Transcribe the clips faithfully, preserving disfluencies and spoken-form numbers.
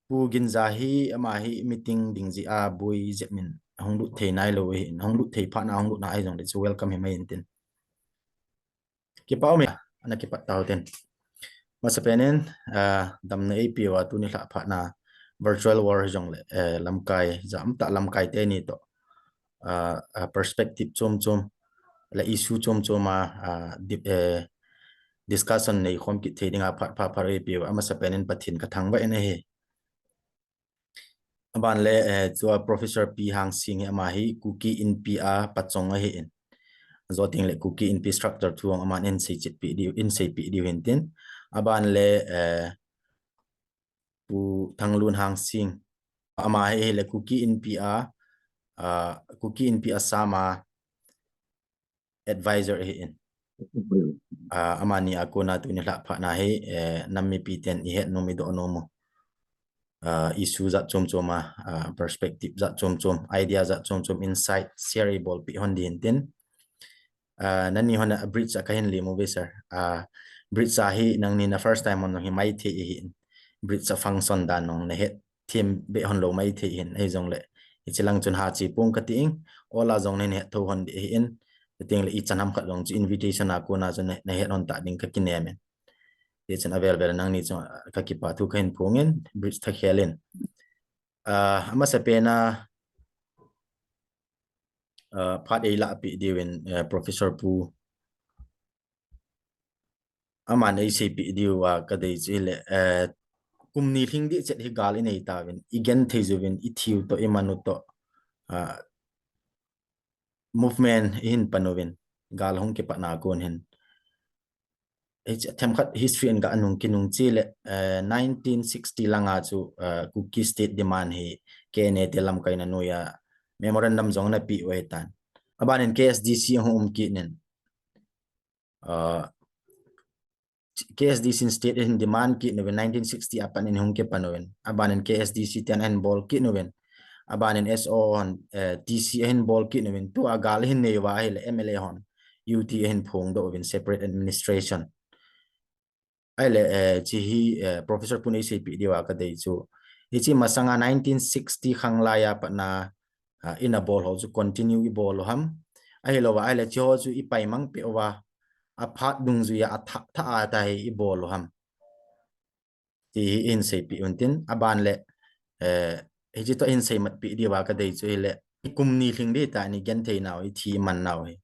Pu Ginza hi, ama hi meeting ding jeh a boi jep min hung lut thei nailou ahin, hung lut thei phat na hung lut na ahi jongle chu welcome hi mai intin. Kipa um e, ana kipat tau tin. Masapen in, ah, damna eipeuva tuni lhah phat na virtual world hi jongle, eh, lamkai, jam tah lamkai teni toh, ah, ah, perspective chom chom, le issue chom chom a, ah, di-, eh, discussion nei khom kit thei dinga phat pha pha eipeuva, amasapen in Pathen ka thangvah in ahi. Aban le, eh, chua Professor Pi Hangsing hi ama hi Kuki Inpi a pachong ahin. Ajou teng le Kuki Inpi structure thu jong aman in sei chet pi diu, in sei pi diu hintin. Aban le, eh, Pu Thanglun Hangsing. Ama hi le Kuki Inpi a, ah, Kuki Inpi Assam a advisor ahin. Ah, amani a kona tuni lhah phat na hi, eh, nam mipi ten ihet nom idoh nom u, ah, issue jat chom chom a, ah, perspective jat chom chom, idea jat chom chom, insight share eibolpeh hon ding hintin. Ah, nani hon a bridge a kahin lem uve sir. Ah, bridge a hi nangni na first time hon jong hi maithei ahin. Bridge a function dan jong nahet them be hon lou maithei ahin, ahi jongle hiche lang chun ha chi pong kati ing, ola jong nahin het tho hon ding ahin, chuteng le ichan ham khat jong chu invitation a kona chu na, nahet hon ta ding kakinem in. Hichun avel vel nangni chu kakipa thu kahin phong in, bridge thakhel in. Ah, amasapen a, ah, phat eilah peh diu in, eh, Professor Pu aman eiseipeh diu a kadei chu hile, eh, kum ni lhing ding chet hi gal inei tauvin, igenthei jouvin, ithiu toh, imanu toh, ah, movement ihin pan uvin, gal hung kipat na kon hin. Hiche themkhat history in ga nung kinung chele, eh, nineteen sixty langa chu, eh, Kuki State demand hi K N A te lamkaina noiya memorandum jong ana peh u ahitan. Aban in K S D C ahung um kit in, ah, K S D C in state ahin demand kit uvin, nineteen sixty apat in hung kipan uvin. Aban in K S D C ten ahin bol kit uvin. Aban in S O hon, eh, T C ahin bol kit uvin. Tua gal ahin nei uva ahile M L A hon U T ahin phongdoh uvin, separate administration. Ahile, eh, hiche hi, eh, Professor Pu in eiseipeh diu a kadei chu, hiche masanga nineteen sixty khanglai a pat na, ah, ina bol ho chu continue ibol u ham, ahilouva ahile hiche ho chu ipaimang peh uva, aphat dungjuiya athah thah a tah hi ibol u ham, ti hi ihin seipeh untin. Aban le, eh, hiche toh ihin seimatpeh diu a kadei chu hile, ikum ni lhing ding tah in igenthei nau, ithi iman nau hi.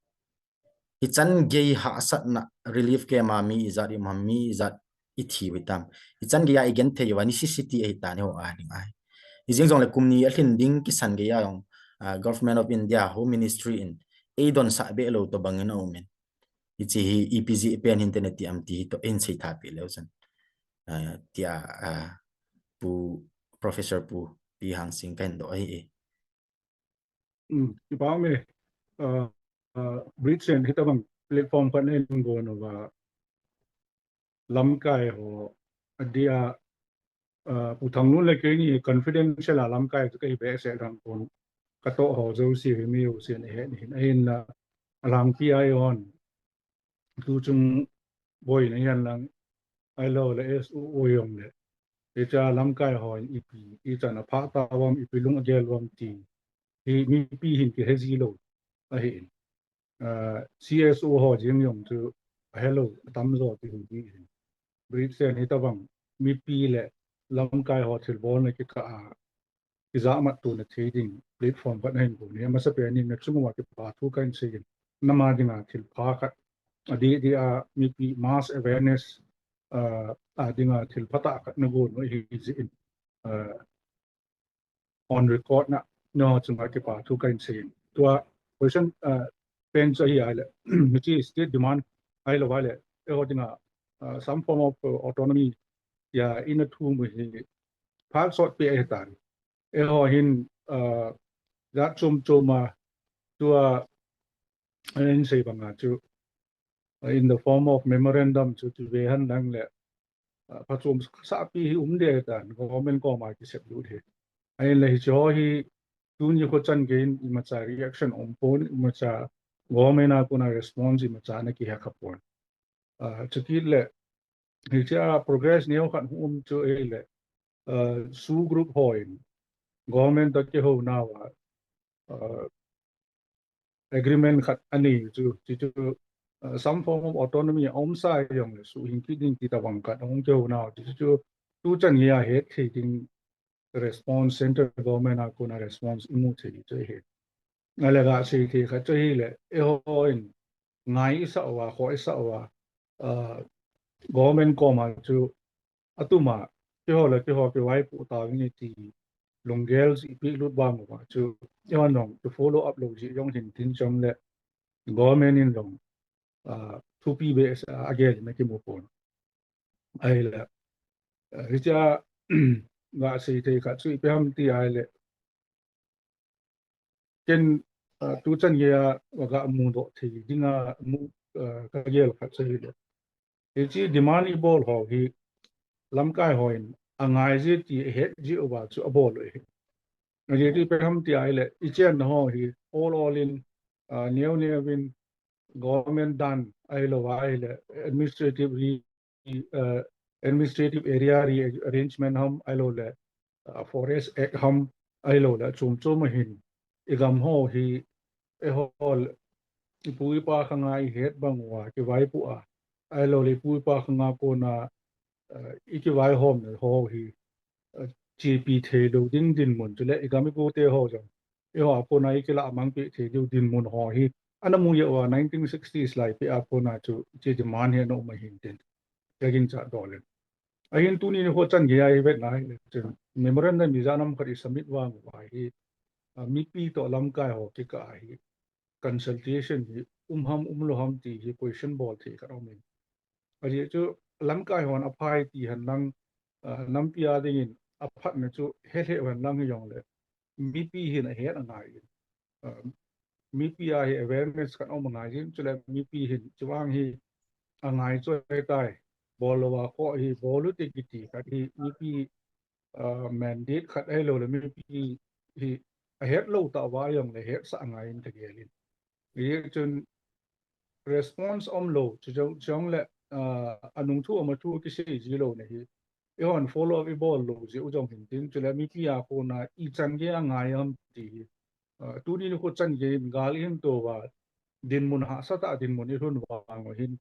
Hichan gei hahsatna relief camp a mi ijat ium ham, mi ijat ithi u hitam. Hichan geiya igenthei uva necessity ahitan, eiho a ding ahi. Hijeng jongle kum ni alhin ding kisan geiya jong, ah, Government of India Home Ministry in eidonsah be lou tobang in aumin. Hiche hi ipi jeh pen hinte nati ham ti hi toh eihin seitha peh leu chun, ah, tia, ah, Pu, Professor Pu Pi Hangsing kahin doh ahi e. Um, kipa um e, ah, ah, Bridge in hitabang platform khat nahin gon uva, lamkai ho, adia, ah, Pu Thanglun le keini confidential a lamkai chu kahi behseh lhon pon, katoh ho jouse hi mi jousen ahet in, ahinla, alangpi a eihon tuchung boina hihen lang, ahilou le S O O jong le, hiche lamkai hon ipi, ichan aphah tauvam, ipi lung agel uvam ti hi mipi hin kihe ji lou ahin. Ah, C S O ho jeng jong chu ahelou atamjo ti hi ding ahin. Bridge in hitabang mipi le lamkai ho thilbolna kikah a kijahmat tona thei ding platform khat nahin gon hi amasapen in nachung uva kipa thu kahin seiyin. Nama dinga thilpha khat, adeh deh a mipi mass awareness, ah, a dinga thil phatah khat nagon u ahi jeh in, ah, on record na, nangho chunga kipa thu kahin seiyin. Tua question, ah, pen chu ahi ahile, hiche state demand ahilou ahile, eiho dinga, ah, some form of, uh, autonomy tia ina thum u hi phat sot pen ahitan. Eiho hin, ah, jat chom chom a, tua, ah, in sei banga chu, ah, in the form of memorandum chu ti ve hen lang le, ah, phachom sahpi hi um deh tan, government koma kisep lut hi. Ahinla hiche ho hi, tuni kho chan geiyin imacha reaction um pon, imacha government a kona response imacha ana kihe kha pon. Ah, chukit le, hiche a progress neo khat hung um chu ahile, uh, SoO group hon government toh kihou nauva uh, agreement khat anei chu, chu, chu uh, some form of autonomy aumsa jongle SoO hin kit ding ti tabang khat ahung kihou nau chu, chu, chu tuchan geiya hetthei ding response, central government a kona response imu thei chu ahi. Ahile gasei thei khat chu ahile, eihon ngai isah uva, khoh isah uva, uh, government koma chu atuma keiho le keiho kivaipoh tauvin ti lunggel jih peh lut vang uva chu, eihon jong chu follow up lou jeh jong hin tin chom le government in jong uh, thupi behseh a agel in akimu pon. Ahile, uh, hichea gasei thei khat chu ipi ham ti ahile, ken uh, tuchan geiya gamudoh thei dinga mu uh, kagel khat chu ahile, hiche demand ibol ho hi lamkai hon angai ji ti ahet ji uva chu abol u ahi. Ajeh chu ipi ham ti ahile, ichenna ho hi ol ol in, uh, neo neo in, government dan ahilouva ahile administrative re, uh, administrative area rearrangement ham ahiloule uh, Forest Act ham ahiloule chom chom ahin, igam ho hi eihol ipu ipa khanga ihet bang uva kivaipoh a, ahiloule ipu ipa khanga kona uh, ikivaihomna ho hi uh, chepi theilou ding dinmun chule igam igote ho jong eiho a kona ikilah mangpeh thei diu dinmun ho hi ana mu jeh uva nineteen sixties lai peh a kona chu hiche demand hi ana um ahin tin kaginchat dol in. Ahin tuni nikho chan geiya ivetna ahile chun memorandum ijat ham khat isubmit vang uva hi uh, mipi toh lamkai ho kikah a hi consultation hi um ham umlou ham ti hi question bol thei khat aumin. Ajeh chu lamkai hon aphai ti henlang, uh, nampi a dingin aphatna chu helheh henlang hijongle mipi hin ahet angai in. Uh, mipi a hi awareness khat aum angai in, chule mipi hin chuvang hi angai chu ahitai, bol louva khoh hi bol ute kiti khat hi mipi uh, mandate khat ahiloule mipi hi ahet lou tah uva jongle hetsah angai in kagel in. Hichun response aumlou chu jong, jongle uh, anung thu ama thu kisei ji louna hi eihon follow up ibol lou jeh u jong hin tin, chule mipi a kona ichan geiya ngai ham ti hi uh, tuni nikho chan geiyin gal ihin touva dinmun hahsatah dinmun ilhun vang uhin,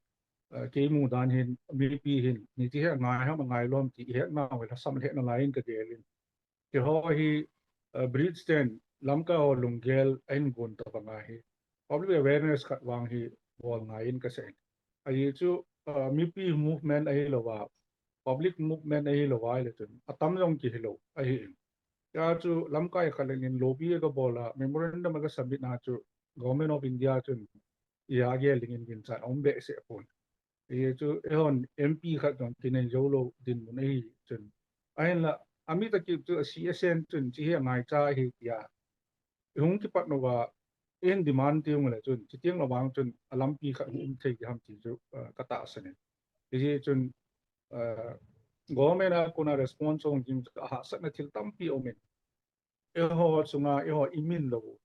uh, keimu dan hin mipi hin hiche hi angai ham angailou ham ti ihetnau hi lhasam lheh nalai in kagel in. Keiho hi uh, Brits ten lamkai ho lunggel ahin gon tabanga hi public awareness khat vang hi bol ngai in kasei in. Ajeh chu uh, mipi movement ahilouva, public movement ahilouva ahile chun atam jong kihilou ahin. Hia chu lamkai khat lengin lobby agabol a memorandum agasubmit na chu Government of India chun ia agel dingin ginchat aum behseh pon. Hichu eihon M P khat jong kinei joulou dinmun ahi chun, ahinla amit akip chu a C S N chun hiche hi angaicha ahi tia ihung kipat uva, ihin demand teng ule chun chuteng le vang chun alampi khat hung um thei ding ham ti chu uh, katahsan in. Hichun uh, government a kona response hung ding chu ahahsatna thil tampi aumin, eiho chunga eiho imin lou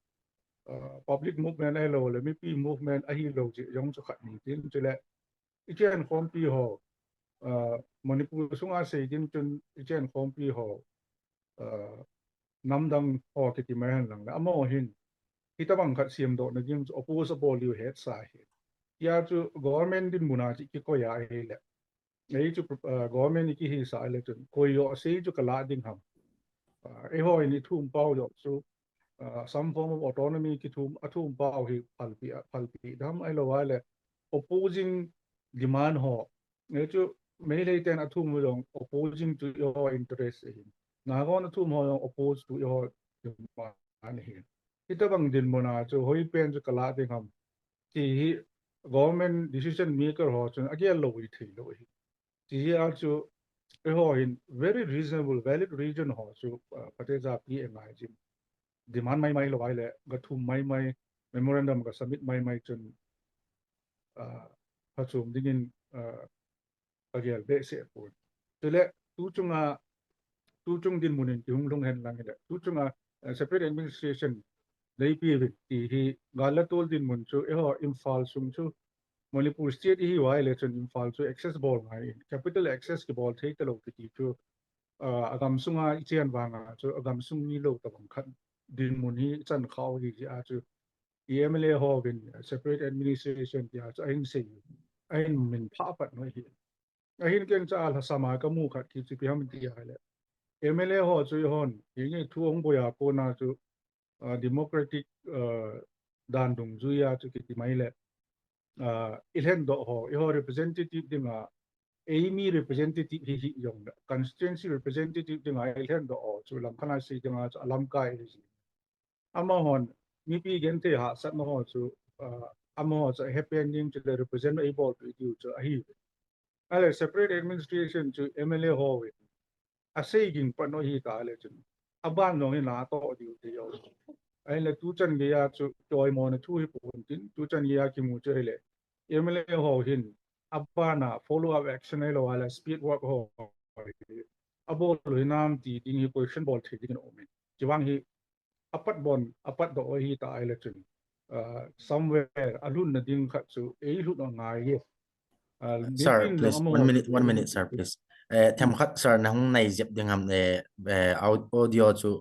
uh, public movement ahiloule mipi movement ahilou jeh jong chu khat ni tin, chule ichenkhompi ho uh, Manipur sunga sei ding chun ichenkhompi ho uh, namdang ho kiti mai henlang le amaho hin hitobang khat semdohna ding chu oppose abol diu hetsa ahi. Hia chu government dinmun a chu kikoi a ahile, hichu uh, government ikihisah le chun koi joh sei chu kalah ding ham. Uh, eiho in ithum pau joh chu uh, some form of autonomy kithum, athum pau hi phalpi, phalpi ding ham ahilouleh opposing demand ho. Hichu Meitei ten athum ho jong opposing to eiho interest ahin, Naga hon athum ho jong oppose to eiho demand ahin. Hitobang dinmun a chu hoipen chu kalah ding ham ti hi government decision maker ho chun agel lou hithei lou ahi. Hichea chu eiho hin very reasonable, valid reason ho chu uh, phatecha pe angai jin. Demand maimai lou ahile, gathum maimai, memorandum gasubmit maimai chun uh, phachom dingin uh, agel behseh pon. Chule tuchunga, tuchung dinmun in kihung lhung henlang hile, tuchunga uh, separate administration leipi uvin ti hi gal le tol dinmun chu eiho Imphal sung chu Manipur state ihiuva ahile chun Imphal chu access bol ngai in, capital access kibol thei talou kiti chu ah, agam sunga ichen vanga chu agam sung mi lou tabang khat dinmun hi ichan khau hi jeh a chu i M L A hovin separate administration tia chu ahin sei, ahin min phah pat noi hi. Ahin keng cha a lhasam a kamu khat ki chu ipi ham tia le, M L A ho chu ihon hi nge thu hung boi a kona chu, ah, democratic, ah, dan dungjuia chu kiti mai le, ah, ilhendoh ho, eiho representative dinga, eimi representative hi hi jong le, constituency representative dinga ilhendoh ho chu lamkhat a sei dinga chu alamkai hi ji. Amahon mipi genthei hahsatna ho chu, ah, amaho chu ahepen ding chule represent eibolpeh diu chu ahi. Ahile separate administration chu M L A hovin asei ging pan u ahita le chun, aban jong hi natoh diu ti jong. Ahile tuchan geiya chu choimona thu hi pon tin, tuchan geiya kimu chu ahile M L A ho hin abana follow up action ahilou le speed work ho abol u hinam ti ding hi question bol thei dingin aumin. Chuvang hi apat bon, apatdoh u ahita ahile chun, ah, somewhere alhunna ding khat chu eilhun u angai e. Ah, Sir, mipi in jong please, amaho one minute, one minute, sir, please. Eh, themkhat, sir, nahung nai jep ding ham, eh, eh, au-, audio chu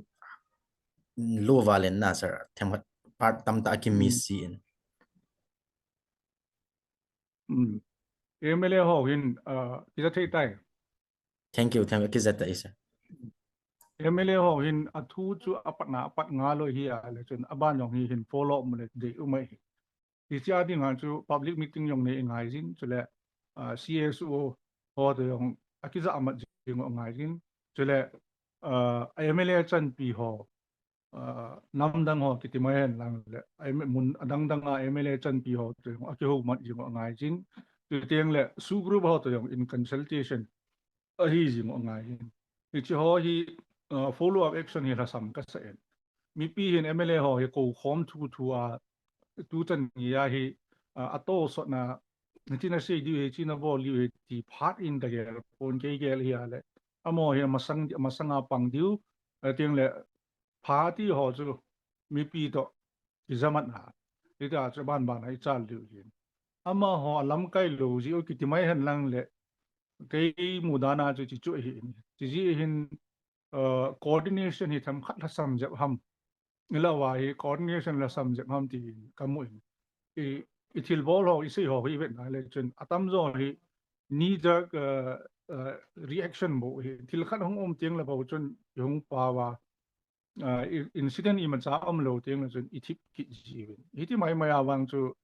low val in na, sir. Themkhat part tamtah aki miss in. M L A ho hin, ah, kija thei tai. Thank you, thank you. Kija tai, sir. M L A ho hin athu chu apatna apat ngal u ahi a le chun aban jong hi hin follow up mu le dei u mai hi. Hiche a dinga chu public meeting jong nei ngai jin, chule, ah, C S O ho toh jong akija amat jing u ngai jin, chule, ah, M L A chanpi ho, ah, namdang ho kiti mai hen lang le, M-, mun adang dang a M L A chanpi ho toh jong akihoumat jing u ngai jin, chuteng le SoO group ho toh jong in consultation ahi jing u ngai jin. Hiche ho hi, ah, follow up action hi lhasam kasa in. Mipi hin M L A ho hi koukhom thuthu a, tuchan geiya hi, ah, atosotna, hiche nasei diu hi, hiche nabol diu hi ti phat in kagel pon, kei gel hi a le. Amaho hi masang, masanga pang diu, ah, teng le party ho chu mipi toh kijamat na. Hitia chu banban a ichal diu hin. Amaho alamkai lou jeh u kiti mai hen lang le, kei mudan a chu hichu ahi in. Hiche jeh hin, uh, coordination hi themkhat lhasam jep ham. Ilou a hi coordination lhasam jep ham tin kamu in. I, ithilbol ho, isei ho hi ivet na le chun atamjo hi knee jerk, uh, uh, reaction bou hi. Thil khat hung um teng le bou chun ihung pao a, ah, i-, incident imacha umlou teng le chun ithip kit jiuvin. Hiti maimai a vang chu,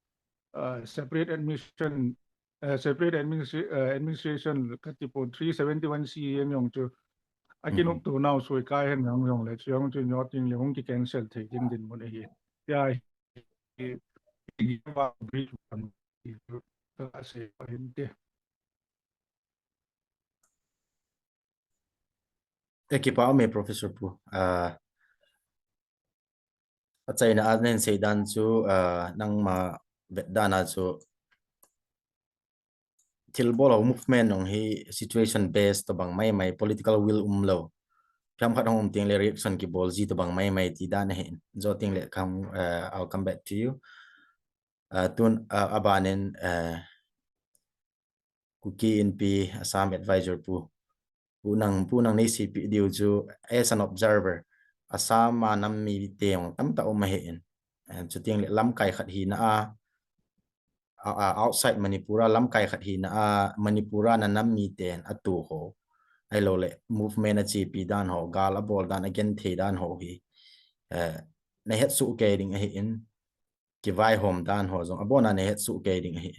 ah, separate admission, ah, separate administra-, ah, administration kati pon three seventy-one C jong chu akinop to nau soi kai hen jong jong le chu jong chu nyo teng le hung ki cancel thei ding dinmun ahi. Tia hi, hi, hi, hi, Ka sei pa hin te. Eh, kipa um e, Professor Pu. Ah, achaina a nei sei dan chu, ah, nangma vet dan a chu thilbol ho movement jong hi situation based tobang maimai, political will umlou. Themkhat hung um teng le reaction kibol ji tobang maimai ti dan ahi. Jou teng le khang, ah, I'll come back to you. Ah, tun, ah, abanin, ah, Kuki Inpi Assam Advisor Pu, Pu Nang, Pu Nang nei seipeh diu chu as an observer, Assam a nam mite jong tamtah um ahi in. Ah, chuteng le lamkai khat hina a, a, a, outside Manipur a lamkai khat hina a, Manipur a na nam miten atoh ho, ahilou le movement achepi dan ho, gal abol dan, agenthei dan ho hi, eh, nahet soh kei ding ahi in. Kivaihom dan ho jong abon a nahet soh kei ding ahi.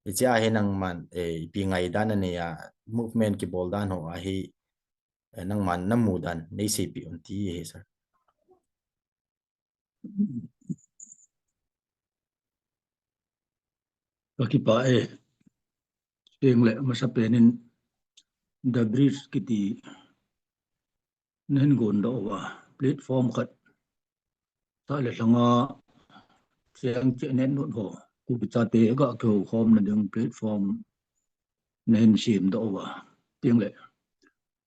Hiche a hi nangman, eh, ipi ngaidan nanei a, movement kibol dan ho a hi, eh, nangman namu dan nei seipeh un ti ahi, sir. Ka kipah e. Teng le masapen in The Bridge kiti nahin gon doh uva, platform khat sah le lhanga cheng cheh nen nut ho, Kuki chate ga kihou khom na ding platform nahin sem doh uva. Teng le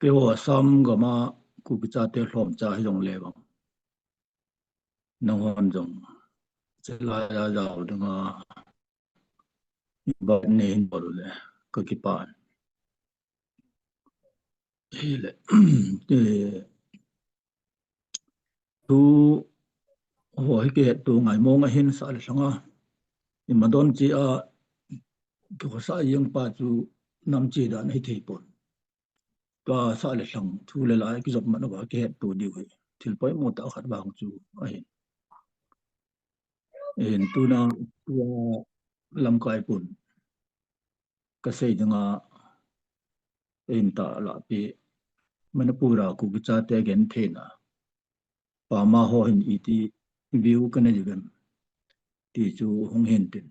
keiho Assam gam a Kuki chate lhomcha hijong le vang, nanghon jong chelai a jao dinga invite nahin bol u le ka kipah. Hile, eh, thu ho hi kihetto ngai mong ahin, sah le lhanga ima don chi a kikhosa jeng pa chu nam chi dan hithei pon. Tua sah le lhang thu le la kijop man uva kihetto diu hi thil poimo tah khat vang chu ahin. Ahin tuna tua lamkai pun kasei dinga, ahin ta lapi Manipur a Kuki chate gentheina pama ho hin iti view kana ji vem ti chu hung hin tin.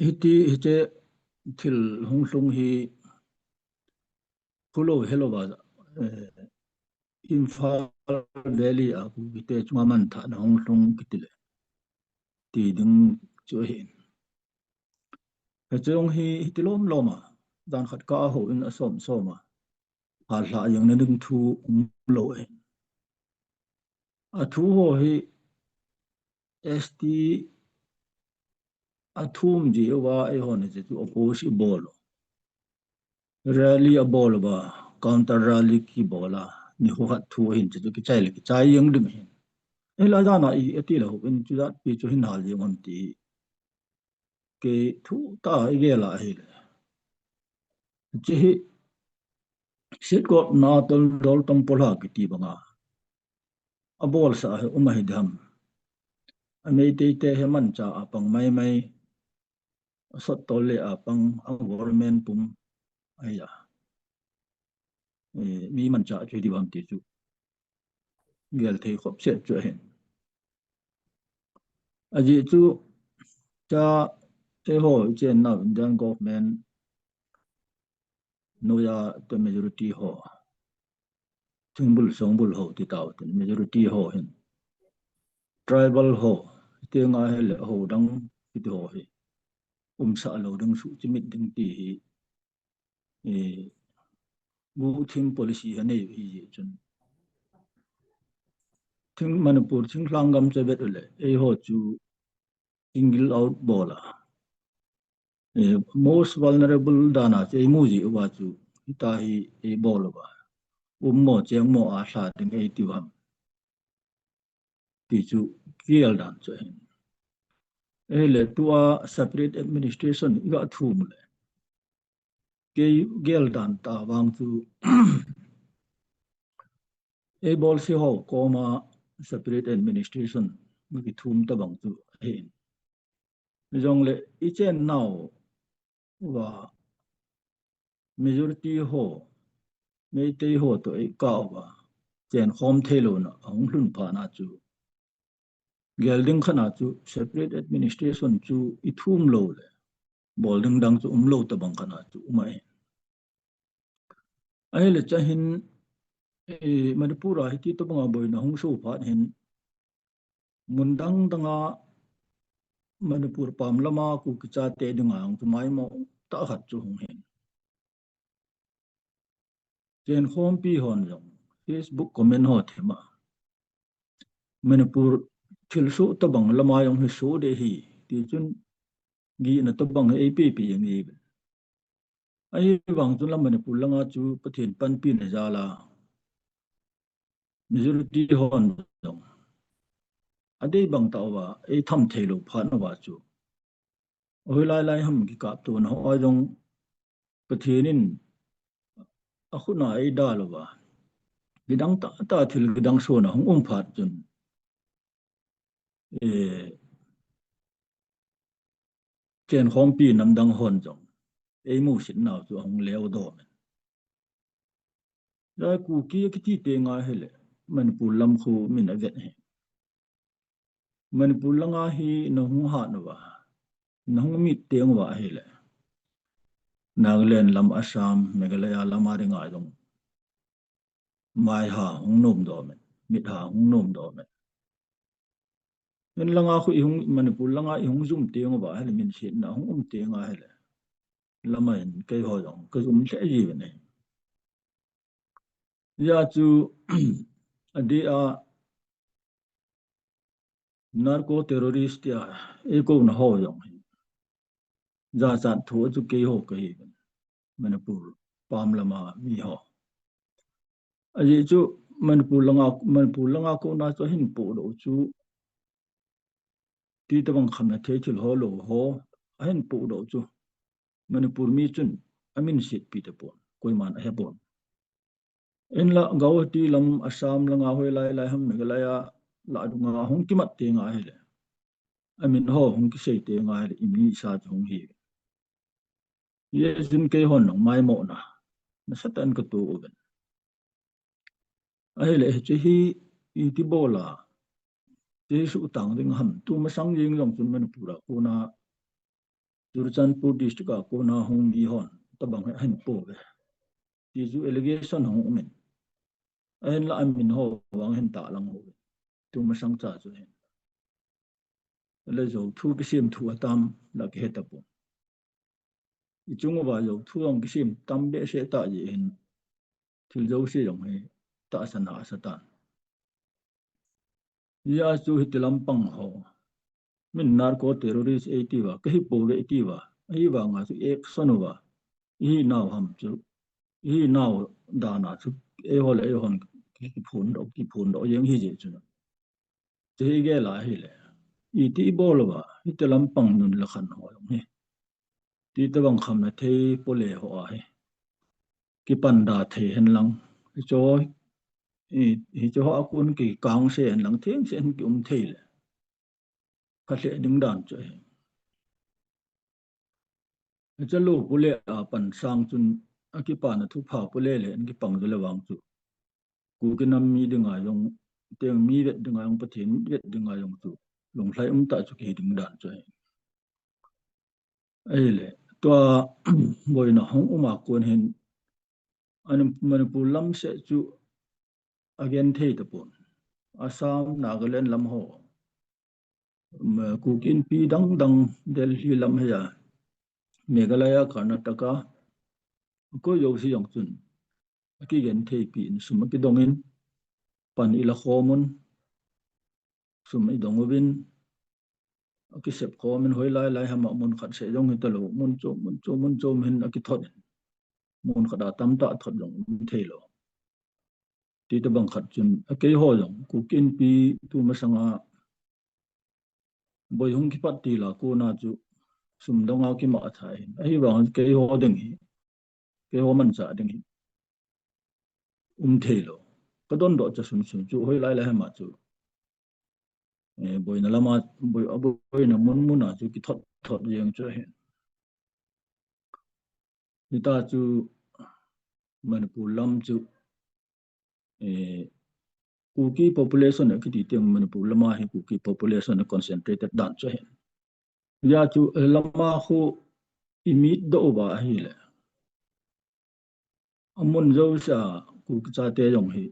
Hiti, hiche thil hung lhung hi phulou helou va, eh, Imphal Valley a Kukite chunga manthahna hung lhung kiti le ti ding chu ahin. Hiche jong hi hiti lom lom a, dan khat ka a hou in a som som a, hal hlah jeng na ding thu um lou ahin. A thu ho hi S T a thum ji uva, eihon hiche chu oppose i bol u. Rally a bol uva, counter rally kibol a, ni ho khat thu ahin, hiche chu kichai le kichai jeng ding ahin. Eila dan a i, ati le ho in chu jat pi chu hin hal jeng ham ti kei thu ta i gel a ahile. Hiche hi Sitkot na tol dol tong polha kiti banga a bolsa hi um ahi dam. A Meitei te hi mancha a pang mai mai, a sot tol le a pang a government pum ahi a. Eh, mi mancha chu hi di bam ti chu gel thei khop set chu ahin. Ajeh chu cha te ho i chen nau Indian government noiya te majority ho, thingbul songbul ho ti tau tin majority ho hin tribal ho, ti nga hele ho dang kiti ho hi umsa lou ding suh chimit ding ti hi, eh, gu thing policy ha nei hi ji chun. Thing Manipur thing lhang gam che vet ule, eiho chu single out bol a. Eh, most vulnerable dan a chu eimu ji uva chu hita hi ei bol uva. Um mo cheng mo a hla ding ei ti u ham ti chu kiel dan chu ahin. Ahile tua separate administration i ga thum le kei gel dan ta vang chu ei bolse ho koma separate administration ga kithum ta bang chu ahin. Jongle i chen nau va majority ho, Meitei ho to ei kah uva chen khom thei louna ahung lhun phat na chu gel ding khat na chu separate administration chu i thum lou le bol ding dang chu um lou ta bang khat na chu um ahi. Ahile cha hin, eh, Manipur a hiti to banga boina hung so phat hin mun dang dang a Manipur pam lama Kuki chate dinga hung chu maimo tah khat chu hung hin. Chen khompi hon jong Facebook comment ho them a Manipur thil so ta bang lama jong hi so de hi ti chun gina ta bang ei pe pe jeng e. Ahivang chun la Manipur langa chu Pathen panpi na jal a majority hon jong adei bang tah uva ei tham thei lou phat na uva chu hoilai lai ham kikap tona ho a jong Pathen in a khut na ei dal uva kidang tah tah thil kidang sona hung um phat chun, eh, chen khompi namdang hon jong ei musit nau chu ahung leo dom in. Lai Kuki kiti te nga hele Manipur lam khu min avet he. Manipur langa hi na hung hat uva, na hung mit teng uva ahile Nagaland lam, Assam, Meghalaya lama dinga jong mai ha hung nom dom in, mit ha hung nom dom in. Hin langa khu i hung, Manipur langa i hung jum teng uva ahile, min sietna hung um teng ahile, lama in keiho jong ka jum lheh ji uve ne. Hijeh chun adeh a narco terrorist tia ei kouna ho jong hi jachat thu a chu keiho kahi uve. Manipur pam lama mi ho. Ajeh chu Manipur langa, Manipur langa kona chu ahin pohdoh chu, ti tobang khamna thei thil ho lou ho ahin pohdoh chu, Manipur mi chun amin setpi tapon, koiman ahepon. Hinla Guwahati lam, Assam langa, hoilai lai ham, Meghalaya lah dunga hung kimat tenga hile, amin ho hung kisei tenga hile, imi sa chu hung hi. Hijeh chun keihon jong maimohna nasatah in kato uvin. Ahile hiche hi iti bola, hiche hi suhtang ding ham, tumasang jeng jong chun Manipur a kona, Churachandpur district a kona hung mi hon tobang hi ahin pouve, ti chu allegation hung umin. Ahinla amin ho vang hin tahlang uve, tumasang cha chu hin. Ahile jouthu kisem thu atam la kihe tapon. Ichung uva jouthu jong kisem tam behseh tah jeh hin, thil jouse jong hi tahsan hahsa tan. Hijeh chu hiti lampang ho, min narco terrorist eitiuva, kahipouve itiuva, ahivanga chu action uva ihinau ham chu, ihinau dana chu eiho le eihon kiphondoh, kiphondoh jeng hijeh chun, hiche hi gel a hile, iti ibol uva hiti lampang nun le khan ho jong hi, ti tobang khamna thei pole ho ahi, kipan da thei henlang, hicheho, hicheho a kon kikangse henlang, thengse hin kium thei le phalheh ding dan chu ahi. Hiche lou pole a pan sang chun, akipana thupha pole le hin kipang jole vang chu, Kuki nam mi dinga jong, teng mi vet dinga jong, Pathen vet dinga jong chu lunglhai umtah chu kihi ding dan chu ahi. Ahile tua boina hung uma kon hin, Manipur lam seh chu agenthei tapon. Assam, Nagaland lam ho, Kuki Inpi dang dang, Delhi lam hiya, Meghalaya, Karnataka, koi jouse jong chun akigentheipi in, sum akidongin, pan ila khomun, sum idong uvin, akisep khomin, hoilai lai hama mun khat seh jong hitalou, mun chom, mun chom, mun chom hin akithot in, mun khat a tamtah thot jong um theilou. Ti tobang khat chun, akeiho jong Kuki Inpi tumasanga boi hung kipat til a kona chu sum donga kimatha hin, ahivang keiho ding hi, keiho manchah ding hi um theilou. Kadondoh cha sunsun chu hoilai lai hama chu, boina lama, boina mun muna chu kithot thot jeng chu ahi. Hita chu Manipur lam chu, Kuki population akiti teng Manipur lama hi Kuki population a concentrated dan chu ahi. Hijeh chu lama khu imitdoh uva ahile, amun jousea Kuki chate jong hi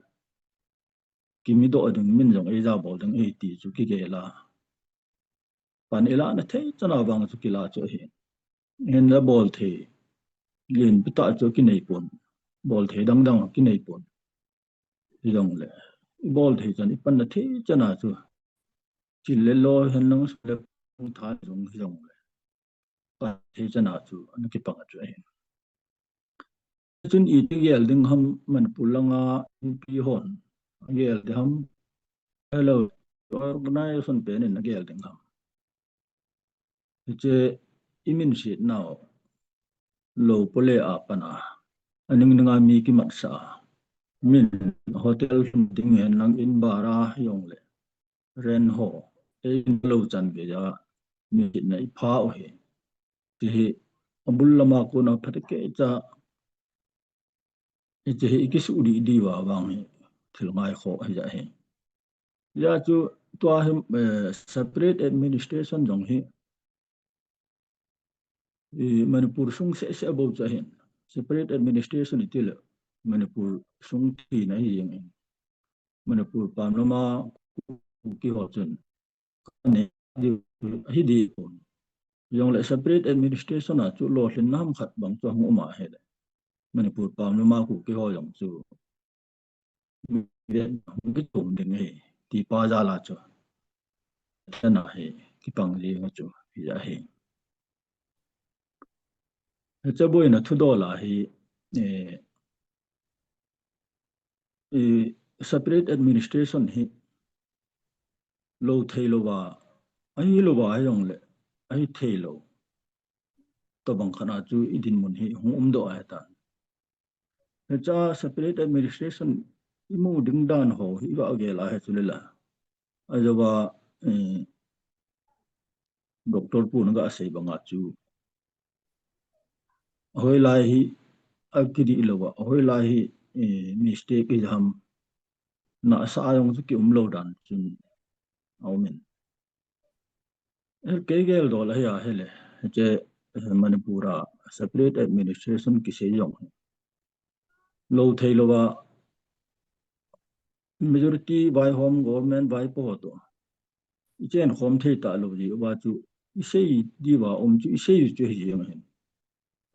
kimidoh ding, min jong eijabol ding ahi ti chu kigel a, pan ilahna thei chana vang chu kila chu ahi. Hinla bolthei lenpitah chu akineipon, bolthei dangdang akineipon. Hijongle ibolthei chan, ipanna thei chana chu, chil le lo henlang, sum le pai tha jong hijongle, pan thei chana chu ana kipang chu ahi. Chun iti gel ding ham, Manipur langa Inpi hon agel ding ham, hello, organization pen in agel ding ham, hiche iminsetnau lou pole a pana, aning ninga mi kimatsah a, min hotel lhun ding henlang, in bara hijongle, rent ho, eilou chan geiya minsetna ipha u hi, hiche hi abul lama kona phatecha, hiche hi ikisuh dihdih uva vang hi thil ngaikhoh ahi. Hijeh chu tua hi separate administration jong hi Manipur sung sehseh bou chu ahin, separate administration itile Manipur sung thina ahi jengin, Manipur pam lama Kuki ho chun kanei diu ahi dipon. Jongle separate administration a chu lolhinna ham khat bang chu ahung um ahile, Manipur pam lama Kuki ho jong chu hung kichom ding ahi, tipa jal a chu, chana hi kipang jeng chu hijeh ahi. Hiche boina thudol a hi, eh, eh, separate administration hi lo thei louva, ahi louva hijongle, ahi thei lou tobang khat a chu i dinmun hi hung umdoh ahitan. Hiche separate administration i mu ding dan ho hi i ga gel a hi chu le la. Ajouva, eh, Doctor Pu na ga sei banga chu, ahoilai hi akidih louva, ahoilai hi, eh, mistake hi ham, nasa a jong chu ki um lou dan chun a um in. Eh, kei gel dol ahi a hile, hiche, eh, Manipur a separate administration kisei jong hi lo thei louva, majority vaihom government vaipo ho toh i chen khom thei talou ji uva chu i sei diuva um chu i sei chu hi jeng ahin.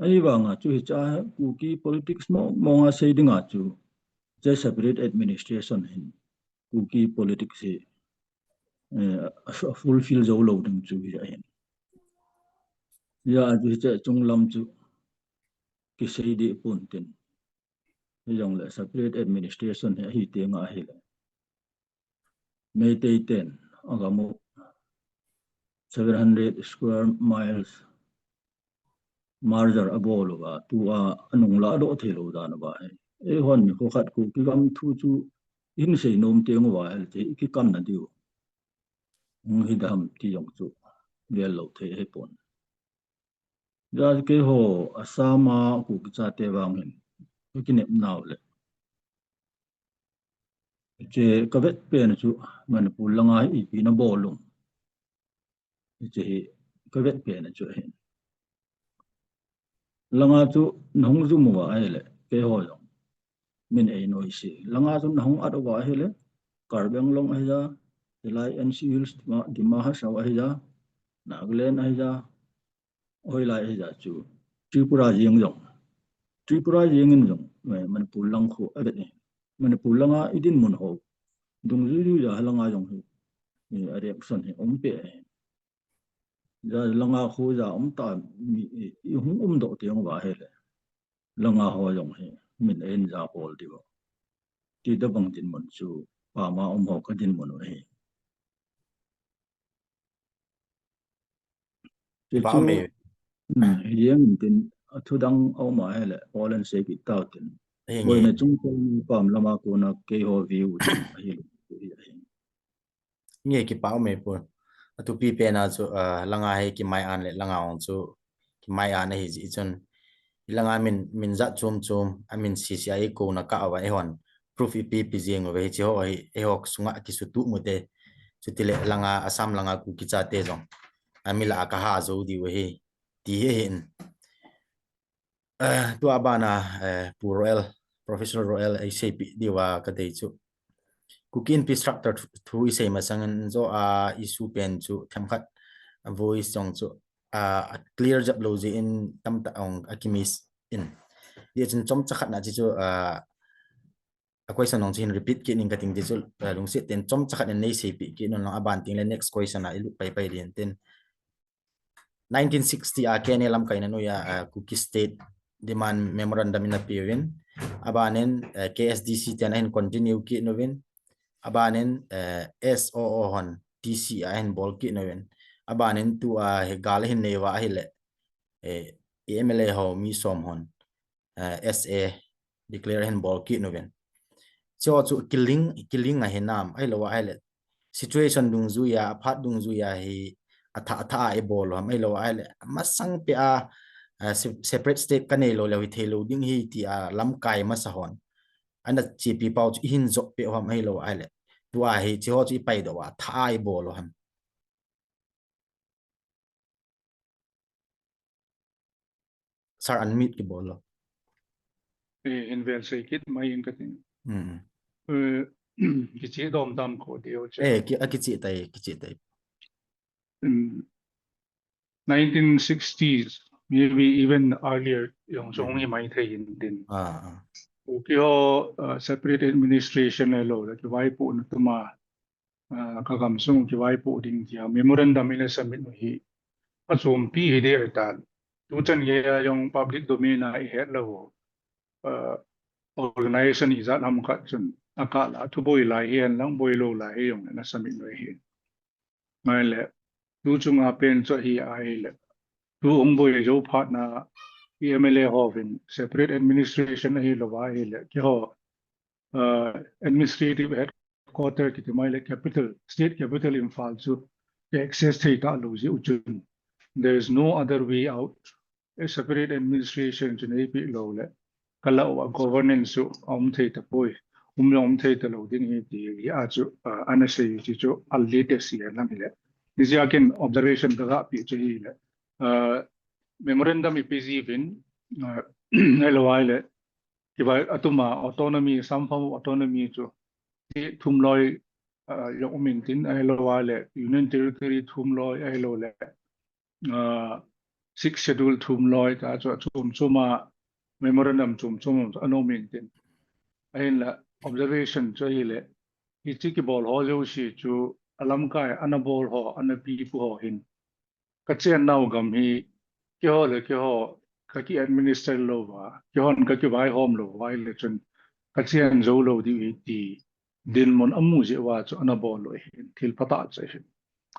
Ahivanga chu hiche Kuki politics mong mong a sei dinga chu, hiche separate administration hin Kuki politics hi, eh, a fulfill jou lou ding chu hi ahin. Hijeh a chu hiche chunglam chu kisei deh pon tin. Hijongle separate administration hi ahi teng ahile, Meitei ten agam u seven hundred square miles merger abol uva, tua anung ladoh thei lou dan uva hi, eihon nikho khat Kuki gam thu chu i hin sei nom teng uva hile, i kikamna diu hung hi dem ti jong chu gel lou thei ahipon. Hijeh a keiho Assam a Kuki chate vang hin ka kinep nau le, hiche ka vet pen chu Manipur langa hi ipi na bol um, hiche hi ka vet pen chu ahin. Langa chu na hung jum uva ahile, keiho jong min ei noise. Langa chu na hung at uva ahile, Karbi Anglong ahija, hilai N C Hills, Dima, Dima Hasao ahija, Nagaland ahija, hoilai ahija chu, Tripura jeng jong, Tripura jeng in jong, eh, Manipur lang khu avet e. Manipur langa i dinmun ho dungjui jui a langa jong hi, eh, a reaction hi um peh e. Hijeh a langa khu ja um ta mi, i, i hung umdoh teng uva hile, langa ho jong hi min ein ja bol diu ti tobang dinmun chu pama um ho ka dinmun u ahi. Ti chu, um, hijeng in tin, athu dang a um ahile, Paul in sei kit tau tin. Boina chung pam lama kona keiho view chu ahi lou hi ahi. Nge, kipa um e Pu. Athupi pen a chu, ah, langa hi kimai an le langa ong chu kimai an ahi jeh chun, langa min, min jat chom chom, amin C C I kona kah uva eihon proof ipi pi jeng uve, hiche ho hi eiho sunga kisutuh mu te. Chutile langa, Assam langa Kuki chate jong ami lah a kaha jou diu ahi, ti hi ahin. Eh, tua bana, eh, Pu Roel, Professor Roel, ei seipeh diuva kadei chu, Kuki Inpi structure thu, thu i sei masangin joh a issue pen chu themkhat a voice jong chu, ah, a clear jep lou jeh in tamtah ong a ki miss in. Hijeh chun chomcha khat na chi chu, ah, a question ong chu hin repeat kit ning kating ti chu, ah, lungset tah in chomcha khat in nei seipeh kit un lang, aban teng le next question a i lut pai pai lin tin. Nineteen sixty a K N A lamkaina noiya, ah, Kuki State demand memorandum in apeuvin. Abanin, eh, K S D C ten ahin continue kit uvin. Abanin, eh, S O O hon T C a ahin bol kit uvin. Abanin tua hi gal ahin nei uva ahile, eh, M L A ho mi som hon, eh, S A declare ahin bol kit uvin. Chu chu kilink, kilink ahi nam, ahilou ahile situation dungjuiya, aphat dungjuiya hi athah, athah a ibol u ham, ahilou ahile masang peh a, eh, se-, separate state kanei lou leu hi thei lou ding ahi tia lamkai masa hon ana chepi pau chu ihin jop peh u ham, ahilou ahile tua hi chu ho chu ipaidoh uva athah a ibol u ham. Sir, unmute kibol lo. Eh, hin vel sei kit mai in kating. Mm. Eh, kicheh dom dam ko deo che. Eh, ki, a kicheh tai, kicheh tai. Mm. Nineteen sixties, maybe even earlier, jong chu hung hi mai thei in tin. Ah, ah. Kuki ho, uh, separate administration le lou le, kivaipohna tuma, ah, ka gamsung kivaipoh ding tia memorandum in a submit u hi achompi hi deh ahitan. tuchan geiya jong public domain a ihet lou, uh, organization ijat ham khat chun akah la thuboi lai hihen lang boilou lai hi jong ana submit u ahi. Ngai le, tu chunga pen chu hi ahile, tu hung boi jou phat na, M L A hovin separate administration ahilou ahile, keiho, uh, administrative headquarter kiti mai le capital, state capital Imphal chu access thei talou jeh u chun, there is no other way out. A separate administration chu neipeh lou le, ka lah uva governance chu aum thei tapoi, um jong um thei talou ding ahi ti hi a chu, uh, ana sei u chu, chu a latest hihen lang hile. Hijeh a ken observation ka gah peh chu hile, uh, memorandum ipi jiuvin, uh, ahilou ahile, kivai atuma autonomy, some form of autonomy chu state thum loi, uh, jong um intin, ahilou ahile Union Territory thum loi, ahilou le, uh, Sixth Schedule thum loi ta chu, chom chom a memorandum chom chom ana um intin. Ahinla observation chu ahile, hiche kibol ho jouse chu alamkai ana bol ho, ana pipu ho hin, ka chennau gam hi, keiho le keiho ka ki administer lou uva, keihon ka kivaihom lou uva ahile chun, ka chen jou lou diu ahi ti dinmun amu jeh uva chu ana bol u ahin, thil phatah chu ahin.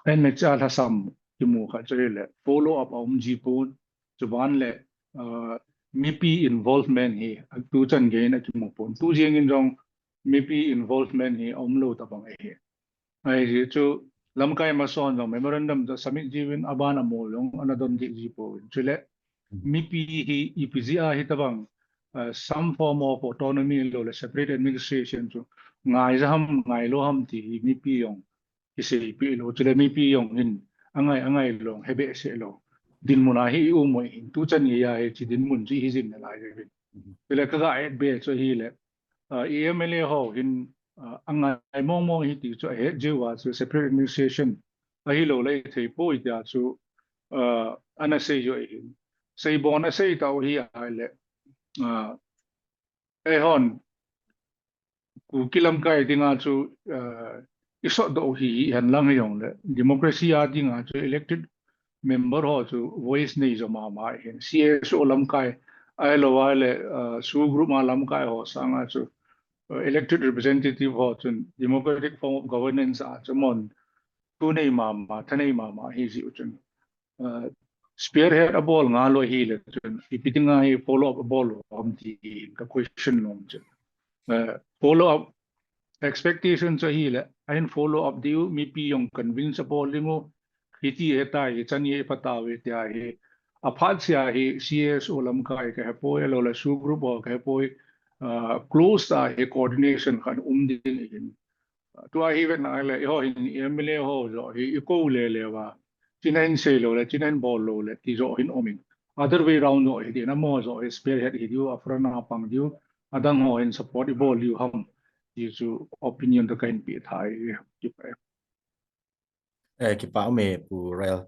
Ahinla hiche a lhasam kimu khat chu ahile, follow up aum ji pon, chuban le, uh, mipi involvement hi, a tuchan geiyin akimu pon. Tu jengin jong mipi involvement hi aum lou tabang ahi. Ahijeh chu lamkai masan jong memorandum chu submit jiuvin, aban amol jong ana don deh ji pouvin. Chule mipi hi ipi jeh a hitabang, uh, some form of autonomy lou le separate administration chu ngai ja ham, ngai lou ham ti hi mipi jong kiseipeh lou, chule mipi jong hin angai, angai lou, hebehseh lou dinmun a hi ium u ahin, tuchan geiya hiche dinmun chu ihi jing nalai uvin. Chule ka ga et be chu ahile, uh, M L A ho hin, uh, angai mong mong ahi ti chu ahet jeh uva chu separate administration ahilou le thei poi tia chu, uh, ana sei u ahin. Seibon asei tau hi ahile, uh, eihon Kuki lamkai dinga chu, uh, isot doh u hi, hihen lang hijongle, democracy a dinga chu elected member ho chu voice nei jo mama ahin. C S O lamkai ahilou ahile, uh, S O W group a lamkai ho sanga chu, uh, elected representative ho chun democratic form of governance a chu amahon thu nei mama, tha nei mama ahi jeh u chun, uh, spearhead abol ngal u ahile chun, ipi dinga hi follow up abol u ham ti ka question nom chu. Uh, follow up expectation chu ahile, ahin follow up diu, mipi jong convince abol diu, hiti ahitai, hichan gei phatauve tia hi, aphat sea hi C S O lamkai kahepoi, ahilou le S O W group ho kahepoi, uh, close a hi coordination khat um ding ahin. Tua hi vet na ahile, eiho hin M L A ho joh hi ikou lele uva, china hin sei lou le, china hin bol lou le ti joh hin um in. Other way round joh hi din, amaho joh hi spearhead hi diu, a front a pang diu, adang ho hin support ibol diu ham ti chu opinion toh kahin pe thei. Kipa e. Eh, kipa ume Pu Rel.